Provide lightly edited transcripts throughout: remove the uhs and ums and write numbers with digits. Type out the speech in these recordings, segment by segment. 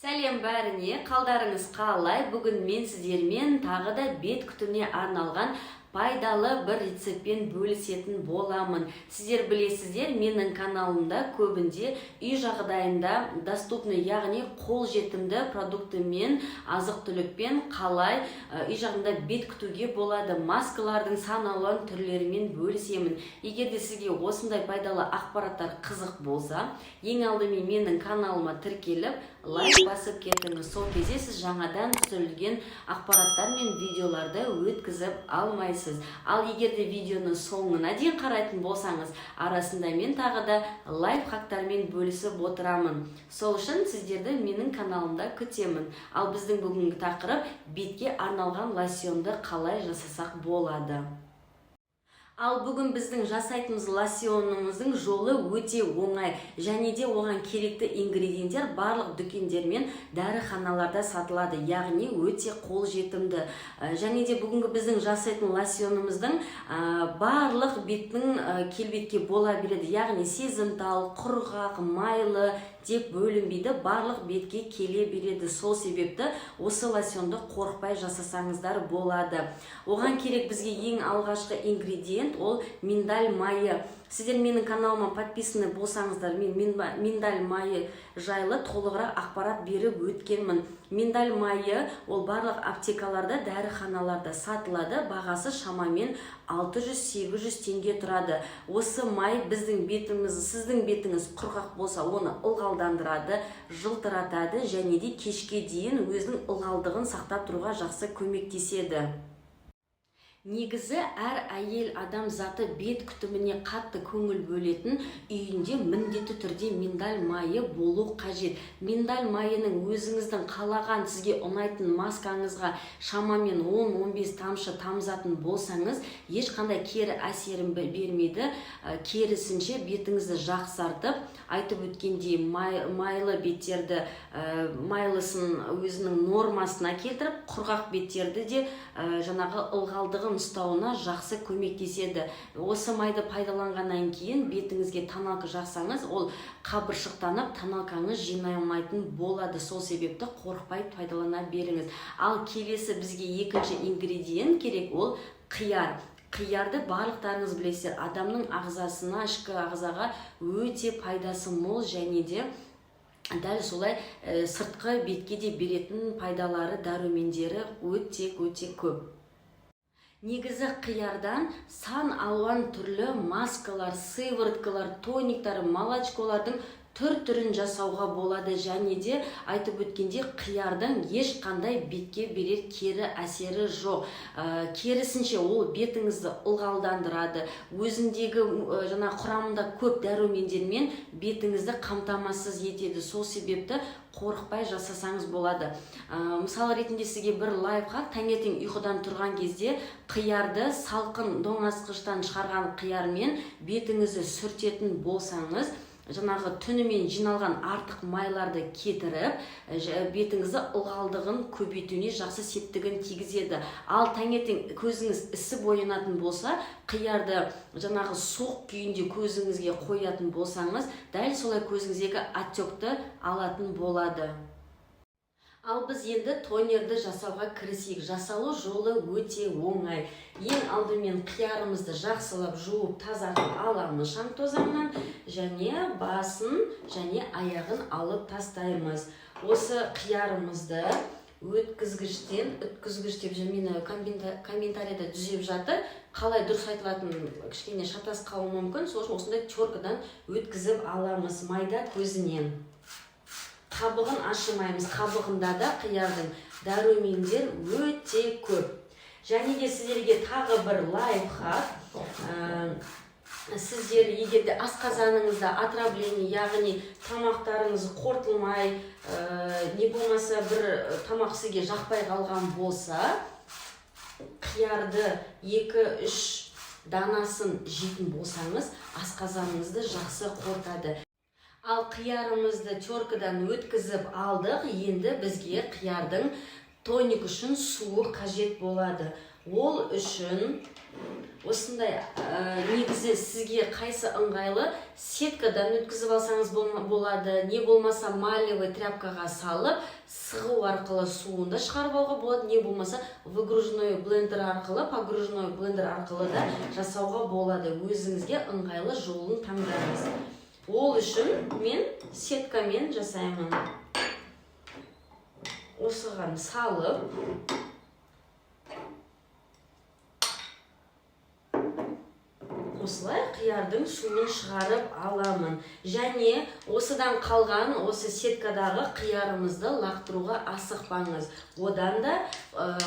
Сәлем бәріне! Қалдарыңыз қалай? Бүгін мен сіздермен тағы да бет күтіміне арналған пайдалы бір рецептпен бөлісетін боламын. Сіздер білесіздер, менің каналымда көбінде үй жағдайында доступный, яғни қолжетімді продуктымен, азық түлікпен қалай үй жағдайында бет күтуге болады, маскалардың сан алуан түрлерімен бөлісемін. Егер де сізге осындай пайдалы ақпараттар қызық болса, ең алдымен менің каналыма тіркеліп, лайк басып кетіңіз. Сол кезде сіз жаңадан түсірілген ақпараттар мен видеоларды өткізіп алмайсыз. Ал егер де видеоны соңына дейін қарайтын болсаңыз, арасында мен тағы да лайфхактармен бөлісіп отырамын. Сол үшін сіздерді менің каналымда күтемін. Ал біздің бүгінгі тақырып: бетке арналған лосьонды қалай жасасақ болады. Ал бүгін біздің жасайтынымыз лосьонымыздың жолы өте оңай және де оған керекті ингредиенттер барлық дүкендер мен дәріханаларда сатылады, яғни өте қолжетімді. Және де бүгінгі біздің жасайтын лосьонымыздың барлық беттің келбетке бола береді, яғни сезімтал, құрғақ, майлы деп бөлінбейді, барлық бетке келе береді. Сол себепті осы лосьонды қорықпай жасасаңыздар болады. Оған керек бізге ең алғашқы ингредиент ол миндаль майы. Сіздер менің каналыма подписаны болсаңыздар, мен миндаль майы жайлы толығырақ ақпарат беріп өткенмін. Миндаль майы ол барлық аптекаларда, дәріханаларда сатылады. Бағасы шамамен 600-800 теңге тұрады. Осы май біздің бетіміз, сіздің бетіңіз құрғақ болса, оны ылғалдандырады, жылтыратады және де кешке дейін өзінің ылғалдығын сақтап тұруға жақсы көмектеседі. Негізі әр әйел адам заты бет күтіміне қатты көңіл бөлетін үйінде міндетті түрде миндаль майы болу қажет. Миндаль майының өзіңіздің қалаған, сізге ұнайтын маскаңызға шамамен 10-15 тамшы тамызатын болсаңыз, ешқандай кері әсерін бермейді. Керісінше бетіңізді жақсартып, айтып өткендей, майлы беттерді майлысын өзінің нормасына келтіріп, құрғақ беттерді де жаңағы ылғалдығын ұстауына жақсы көмектеседі. Осы майды пайдаланғаннан кейін бетіңізге тоналка жақсаңыз, ол қабыршықтанып, тоналкаңыз жинамайтын болады. Сол себепті қорықпай пайдалана беріңіз. Ал келесі бізге екінші ингредиент керек, ол қияр. Қиярды барлықтарыңыз білесіздер, адамның ағзасына, ішкі ағзаға өте пайдасы мол және де дәл солай сыртқы бетке де беретін пайдалары, дәрумендері өте өте көп. Негізі қиярдан сан алуан түрлі маскалар, сывороткалар, тониктар, молочколардың түр түрін жасауға болады. Және де айтып өткенде, қиярдың ешқандай бетке берер кері әсері жоқ. Керісінше ол бетіңізді ылғалдандырады, өзіндегі жаңа құрамында көп дәрумендермен бетіңізді қамтамасыз етеді. Сол себепті қорықпай жасасаңыз болады. Мысал ретінде сізге бір лайфхак: таңертең ұйқыдан тұрған кезде қиярды, салқын тоңазытқыштан шығарған қиярмен бетіңізді сүртетін болсаңыз, жаңағы түнімен жиналған артық майларды кетіріп, бетіңізді ылғалдығын көбейтуіне жақсы септігін тигізеді. Ал таңертең көзіңіз ісіп оянатын болса, қиярды жаңағы суық күйінде көзіңізге қоятын болсаңыз, дәл солай көзіңіздегі отекті алатын болады. Ал біз енді тонерді жасауға кірісейік. Жасалу жолы өте оңай. Ең алдымен қиярымызды жақсылап жуып, тазартып аламыз шаң тозаңнан және басын және аяғын алып тастаймыз. Осы қиярымызды өткізгіштен, өткізгіш деп мені комментарийда түзеп жатыр, қалай дұрыс айтылатынын кішкене шатасып қалуым мүмкін. Сол үшін осындай теркадан өткізіп аламыз майда көзінен. Қабығын ашымаймыз, қабығында да қиярдың дәрумендер өте көп. Және де сіздерге тағы бір лайфхак: сіздер егер де асқазаныңызда отравление, яғни тамақтарыңыз қорытылмай, не болмаса бір тамақ сізге жақпай қалған болса, қиярды екі үш данасын жейтін болсаңыз, асқазаныңызды жақсы қорытады. Ал қиярымызды теркадан өткізіп алдық. Енді бізге қиярдың тоник үшін суы қажет болады. Ол үшін осындай, негізі сізге қайсы ыңғайлы, сеткадан өткізіп алсаңыз болады, не болмаса марлевый тряпкаға салып сығу арқылы суын да шығарып алуға болады, не болмаса выгружной блендер арқылы, погружной блендер арқылы да жасауға болады. Өзіңізге ыңғайлы жолын таңдаңыз. Ол үшін мен сеткамен жасаймын. Осыған салып, осылай қиярдың суын шығарып аламын. Және осыдан қалған осы сеткадағы қиярымызды лақтыруға асықпаңыз. Одан да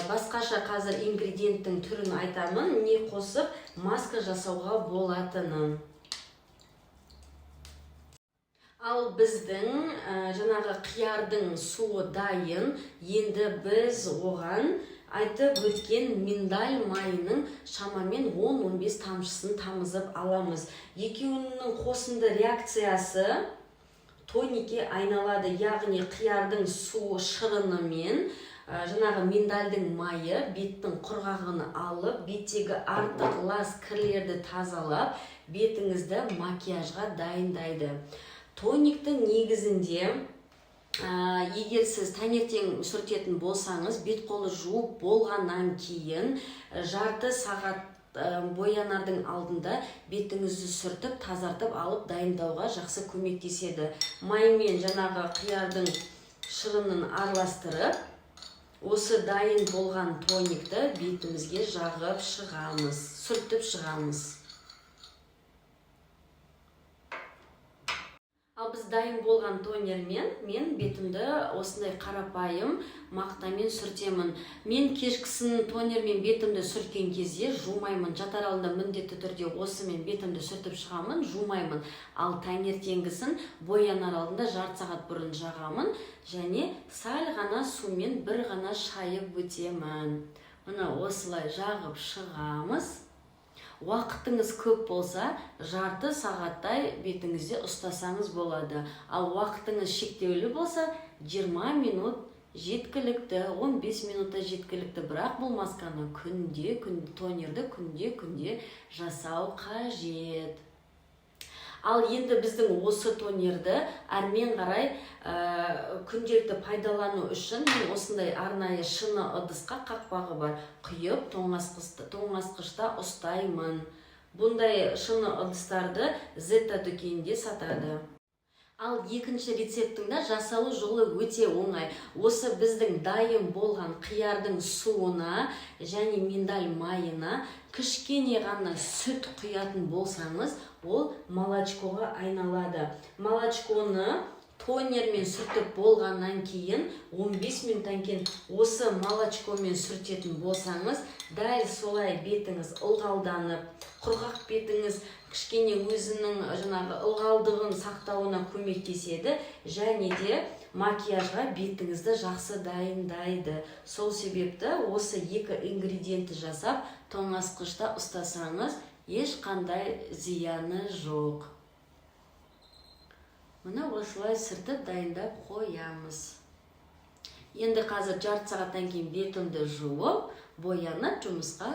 басқаша қазір ингредиенттің түрін айтамын, не қосып маска жасауға болатынын. Ал біздің жаңағы қиярдың суы дайын. Енді біз оған айтып өткен миндаль майының шамамен 10-15 тамшысын тамызып аламыз. Екеуінің қосынды реакциясы тоникке айналады, яғни қиярдың суы шырынымен жаңағы миндальдың майы беттің құрғағын алып, беттегі артық лас кірлерді тазалап, бетіңізді макияжға дайындайды. Тониктің негізінде, егер сіз таңертең сүртетін болсаңыз, бет қолы жуып болғаннан кейін жарты сағат боянардың алдында бетіңізді сүртіп, тазартып алып дайындауға жақсы көмектеседі. Маймен жаңағы қиярдың шырынын араластырып, осы дайын болған тоникті бетімізге жағып шығамыз, сүртіп шығамыз. Ал біз дайын болған тонермен мен бетімді осындай қарапайым мақтамен сүртемін. Мен кешкісін тонермен бетімді сүрткен кезде жумаймын. Жатар алдында міндетті түрде осымен бетімді сүртіп шығамын, жумаймын. Ал таңертеңгісін боянар алдында жарты сағат бұрын жағамын және сәл ғана сумен бір ғана шайып өтемін. Міне осылай жағып шығамыз. Уақытыңыз көп болса, жарты сағаттай бетіңізде ұстасаңыз болады. Ал уақытыңыз шектеулі болса, 20 минут жеткілікті, 15 минутта жеткілікті. Бірақ бұл масканы күнде, күн, тонерді күнде-күнде жасау қажет. Ал енді біздің осы тонерді әрмен қарай күнделікті пайдалану үшін мен осындай арнайы шыны ыдысқа, қақпағы бар, құйып тоңазытқышта ұстаймын. Бұндай шыны ыдыстарды Зетта дүкенінде сатады. Ал екінші рецепттің де жасалу жолы өте оңай. Осы біздің дайын болған қиярдың суына және миндаль майына кішкене ғана сүт құятын болсаңыз, ол молочкоға айналады. Молочконы тонермен сүртіп болғаннан кейін 15 минуттан кейін осы молочкомен сүртетін болсаңыз, дәл солай бетіңіз ылғалданып, құрғақ бетіңіз кішкене өзінің жаңағы ылғалдығын сақтауына көмектеседі және де макияжға бетіңізді жақсы дайындайды. Сол себепті осы екі ингредиентті жасап, тоңазытқышта ұстасаңыз, ешқандай зияны жоқ. Міне осылай сүртіп дайындап қоямыз. Енді қазір жарты сағаттан кейін бетімді жуып, боянып жұмысқа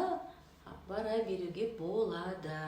бара беруге болады.